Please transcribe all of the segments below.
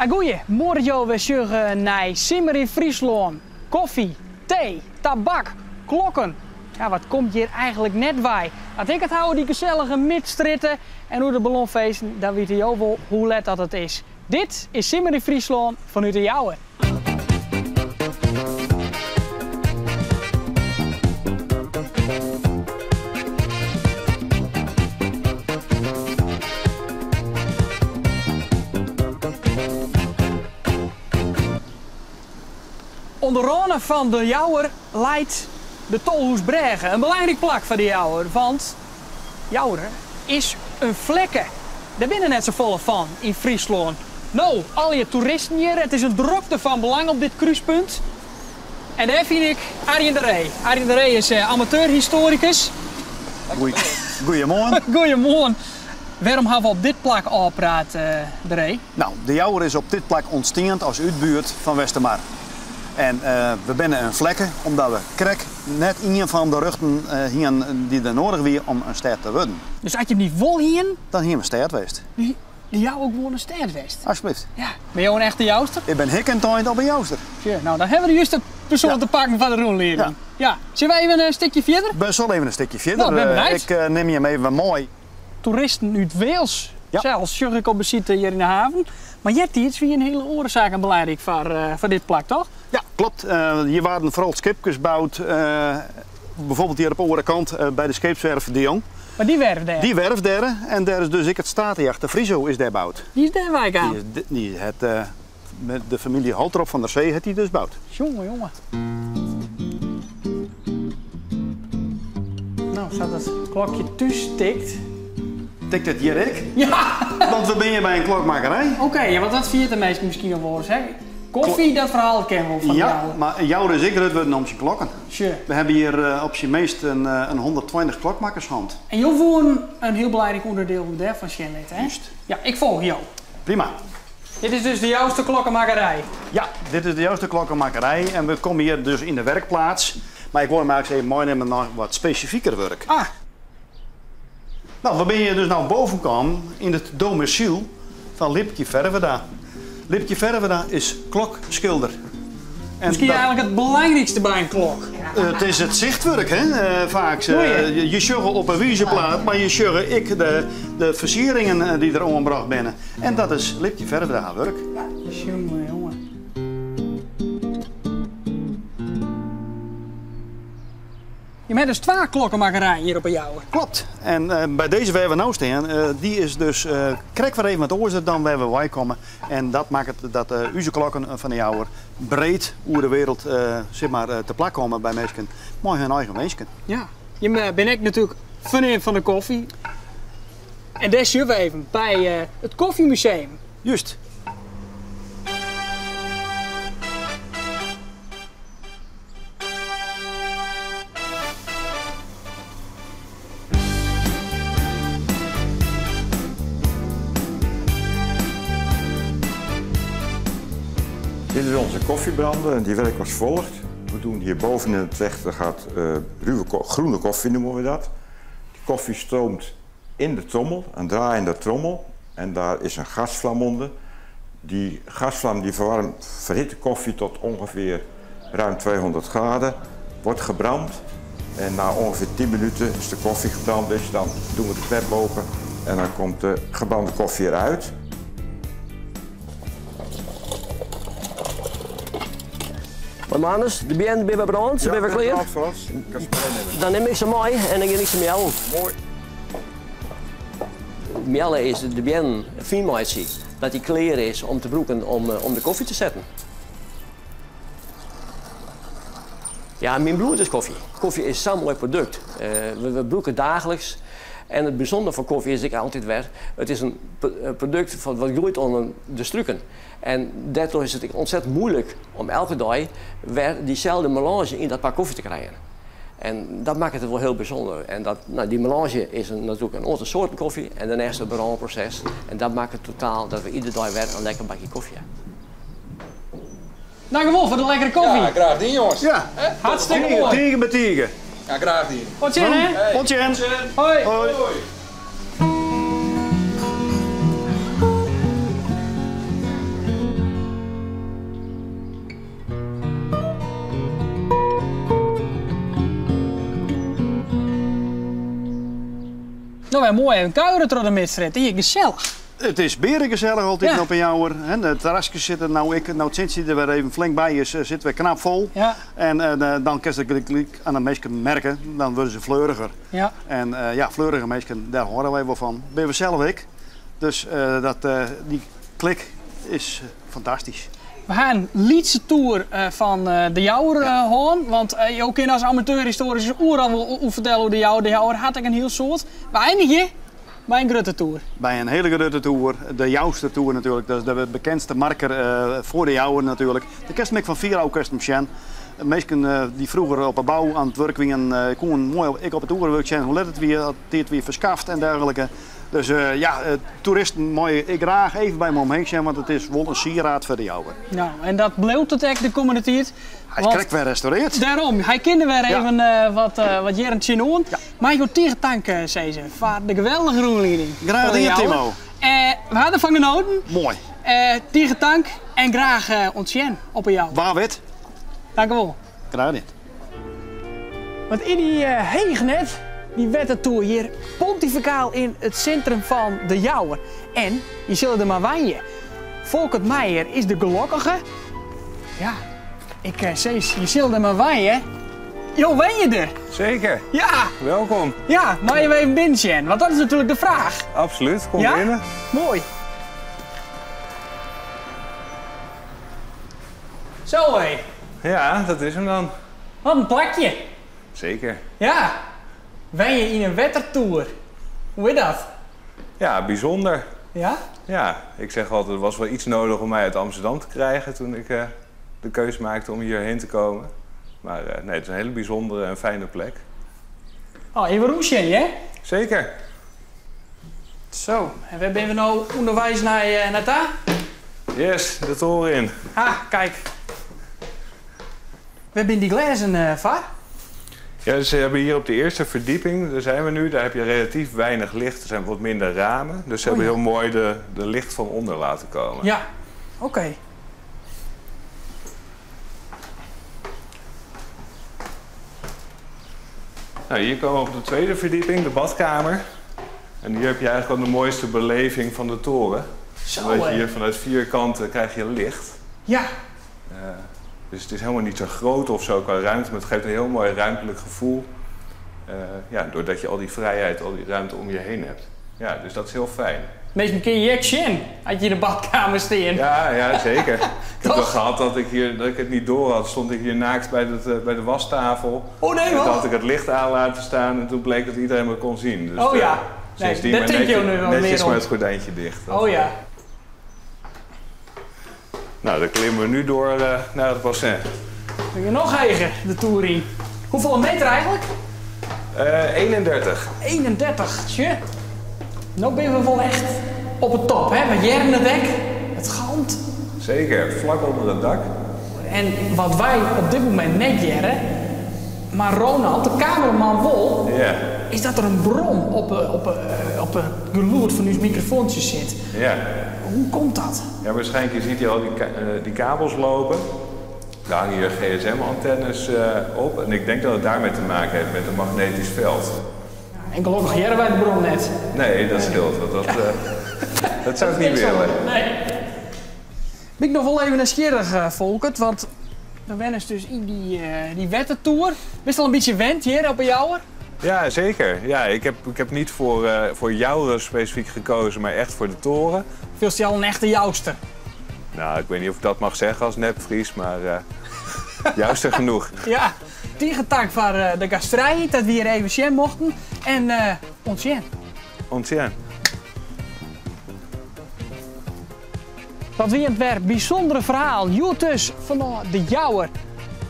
Goeie, moai dat jo wer sjogge nei Simmer yn Fryslân. Kofje, tee, tabak, klokken. Ja, wat komt hjir eigentlik net wei? As ik it ha oer dy gesellige Midstrjitte en oer de ballonfeesten, dan witte jo wol hoe let dat it is. Dit is Simmer yn Fryslân fanút De Jouwer. Oan de râne fan De Jouwer leit de Tolhûsbrêge, in belangryk plak foar De Jouwer, want Joure is in flekke. Dêr binne net safolle fan yn Fryslân. No, allegear toeristen hjir, it is in drokte fan belang op dit krúspunt. En dêr fyn ik Arjen de Ree. Arjen de Ree is amateurhistorikus. Goeiemoarn. Goeiemoarn. Wêrom hawwe we op dit plak ôfpraat, De Ree? No, De Jouwer is op dit plak ûntstien as útbuert fan Westermar. En we binne in flekke omdat we krekt net ien fan de rjochten hienen dy't der noadich wie om in stêd te wurden. Dus as je him wol hienen? Dan hienen we in stêd west. De Jouwer gewoan in stêd west? Alsjeblieft. Ja. Binne jo in echte Jouster? Ik bin hikke en tein op in Jouster. Sjoch, no dan hawwe we de juste persoan te pakken foar de rûnlieding. Ja. Sille we even in stikje fierder? We sille even in stikje fierder. No, ben benijd. Ik nim jim even mei. Toeristen út Wales sels sjoch ik op besite hjir yn de haven. Mar eartiids wie in hiele oare saak belangryk foar dit plak, toch? Ja, klopt. Hjir waarden foaral skipkes boud. Bijvoorbeeld hjir op de oare kant by de skeepswerf De Jong. Mar dy werf dêr? Dy werf dêr. En dêr is dus ek it Statejacht de Friso is dêr boud. Dy is dêr weikaam? Dy hat de famylje Holtrop van der Zee hat dy dus boud. Jonge, jonge. No, sa't it klokje thús tikt. Tikt it hjir ek? Ja! Want we binne hjir by in klokmakkerij. Oké, ja, want dat ferjitte minsken miskien noch wolris, hè? Koffie, dat ferhaal ken wol fan Ja, jou. mar Joure is ek grut wurden om syn klokken. Sjoch. We hawwe hjir op syn meast in 120 klokmakkers hân. En jo woenen in hiel belangryk ûnderdiel dêrfan sjen litte, hè? Júst. Ja, ik folgje jo. Prima. Dit is dus de Jouster klokkemakkerij. Ja, dit is de Jouster klokkemakkerij en we komme hjir dus yn de werkplaats. Mar ik wol jim eigentlik even meinimme nei wat spesifiker wurk. Ah. No, we binne hjir dus no bovenkaam yn it domisyl fan Lipkje Ferwerda. Lipkje Ferwerda is klokskilder. En Miskien eigentlik it belangrykste by in klok. It is it sichtwurk, hè, faak. Je sjogge op in wizerplaat, mar je sjogge ek de fersieringen dy't der oanbrocht binne. En dat is Lipkje Ferwerda har wurk. Jonge, jonge. Je ha dus twa klokkenmakkerijen hjir op 'e Jouwer. Klopt. En by dizze wêr't we no stean, dy is dus krekt wer even wat oars dan wêr't we wei komme. En dat makket dat ús klokken fan de Jouwer breed oer de wereld sis mar, te plak komme by minsken mei hun eigen winsken. Ja, je binne ek natuerlik ferneamd fan de koffie. En dêr sjogge we even by it Koffiemuseum. Júst. Dit is onze koffiebrander en die werkt als volgt. We doen hier boven in het trechter gaat ruwe groene koffie noemen we dat. De koffie stroomt in de trommel, een draaiende trommel. En daar is een gasvlam onder. Die gasvlam die verwarmt, verhit de koffie tot ongeveer ruim 200 graden. Wordt gebrand en na ongeveer 10 minuten, als de koffie gebrand is, dan doen we de klep open en dan komt de gebrande koffie eruit. Maar Manus, de beannen binne brând, se binne wer klear. Dan nim ik se mei en dan gean ik se meallen. Moai. Mealle is de beannen fyn meitsje, dat dy klear is om te brûken om de kofje te setten. Ja, myn bloed is kofje. Kofje is sa'n moai produkt. We brûke it daagliks. En it bysûndere fan kofje is ek altyd wer, it is in produkt wat groeit oan de struken. En dêrtroch is it ek ontzettend moeilik om elke dei wer dyselde melange yn dat pak kofje te krijen. En dat makket it wol hiel bysûnder. En dat, no, dy melange is in, natuerlik in oantal soarten kofje en dêrneist it brânproses. En dat makket totaal dat we iedere dei wer in lekker bakje kofje ha. Dankjewol foar de lekkere kofje. Ja, graach dien jongens. Ja. Hartstikke moai. Tige betige. Ja, graach dien. Oant sjen hè. Oant sjen. Hoi. Hoi. No wer moai even kuiere troch de midstrjitte. Hier gesellich. It is bearegesellich altyd Ja. op 'e Jouwer. Hè, de terraskes sitte no ek, no it sintsje der wer even flink by is, sit wer knap fol. Ja. En dan kinst it gelyk oan de minsken merke, dan wurde se fleuriger. Ja. En ja, fleurige minsken, dêr hâlde wy wol fan. Binne we sels ek. Dus dat, dy klik is fantastysk. We ha in lytse toer fan De Jouwer hân. Want jo kinne as amateurhistorikus oeral wol oer fertelle oer De Jouwer. De Jouwer hat ek in hiel soad. We einigje by in grutte toer. By in hiele grutte toer, de Jouster toer natuerlik. Dat is de bekendste marker foar De Jouwer natuerlik. Dêr kinst him ek fan fier ôf kinst him sjen. Minsken dy't froeger op 'e bou oan it wurk wienen, koenen moai ek op it oerwurk sjen hoe let it wie, at tiid wie ferskaft en dergelike. Dus ja, toeristen meie ek graach even by him omheech sjen, want it is wol in sieraad foar De Jouwer. No, en dat bliuwt it ek de kommende tiid. Hy is krekt wer restaureard. Dêrom, hy kin der wer even wat jierren tsjinoan. Ja. Mei jo tige tank sizze foar de geweldige rûnlieding. Graach dien, Timo. We ha derfan genoten. Moai. Tige tank en graach oant sjen op 'e Jouwer. Wa wit. Dankewol. Graach dien. Want yn dy heech net, dy wettertoer hjir pontifikaal yn it sintrum fan De Jouwer. En je sille der mar wenje. Folkert Meijer is de gelokkige. Ja, ik sis, je sille der mar wenje. Jo wenje der. Zeker. Ja. Welkom. Ja, meie we even binnen sjen? Want dat is natuerlik de fraach. Absoluut, kom ja? binnen. Moai. Zo hé. Ja, dat is hem dan. Wat in plakje. Zeker. Ja. Wenje yn in wettertoer. Hoe is dat? Ja, bijzonder. Ja? Ja, ik zeg altijd, er was wel iets nodig om mij uit Amsterdam te krijgen toen ik de keus maakte om hierheen te komen. Maar nee, het is een hele bijzondere en fijne plek. Oh, even roesje, hè? Zeker. Zo, en wêr binne we no ûnderweis nei ta? Yes, de toren in. Ah, kijk. Wêr binne dy glêzen foar? Ja, ze hebben hier op de eerste verdieping, daar zijn we nu, daar heb je relatief weinig licht. Er zijn wat minder ramen, dus ze hebben heel mooi de licht van onder laten komen. Ja, oké. Nou, hier komen we op de tweede verdieping, de badkamer. En hier heb je eigenlijk al de mooiste beleving van de toren. Zo, Omdat je hè. hier vanuit vier kanten krijg je licht. Dus het is helemaal niet zo groot of zo qua ruimte, maar het geeft een heel mooi ruimtelijk gevoel. Ja, doordat je al die vrijheid, al die ruimte om je heen hebt. Ja, dus dat is heel fijn. Meestal kun je je zin als je in de badkamer staat. Ja, ja, zeker. Ik heb wel Toch? gehad dat ik, hier, dat ik het niet door had. Stond ik hier naakt bij de wastafel. Oh nee, En toen wat? had ik het licht aan laten staan en toen bleek dat iedereen me kon zien. Dus, Oh ja. Nee, sindsdien dat maar denk je nu wel netjes meer om. maar het gordijntje dicht. Dat, Oh ja. Nou, dan klimmen we nu door naar het bassin. Kun je nog eigen de toer in. Hoeveel meter eigenlijk? 31. 31, tje. Nou ben we wel echt op het top, hè? Met Jerne het dek, het galmt. Zeker, vlak onder het dak. En wat wij op dit moment net jaren, maar Ronald, de cameraman wol, is dat er een brom op het geloerd van uw microfoontje zit. Hoe komt dat? Ja, waarschijnlijk je ziet hier al die kabels lopen. Daar hangen hier G S M-antennes op. En ik denk dat het daarmee te maken heeft met een magnetisch veld. Ja, en gelukkig jaren wij de brom net. Nee, dat scheelt. Want dat zou ik niet Dat is willen. Nee. Ben ik nog wel even nieuwsgierig, Folkert, want dan ben ik dus in die wettertoer. Bist al een beetje wend hier op Jouwer? Ja, zeker. Ja, ik heb niet voor Jouwer specifiek gekozen, maar echt voor de toren. Veel je al een echte Jouster? Nou, ik weet niet of ik dat mag zeggen als nepfries, maar Jouster genoeg. Ja, tegen dank voor de gastvrijheid dat we hier even zien mochten. En ons zien. Ons zien. Dat wie het weer bijzondere verhaal. Joetus van de Jouwer.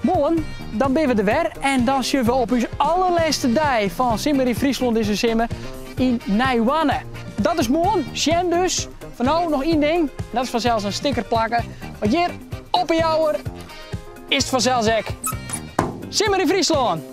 Morgen, dan ben we er weer en dan zien we op ons allerlaatste dag van Simmer in Friesland is een Simmer in Nijwanne. Dat is morgen, Sjen dus. Van nou nog één ding, dat is vanzelfs een sticker plakken. Want hier op de Jouwer, Is it fansels ek Simmer yn Fryslân!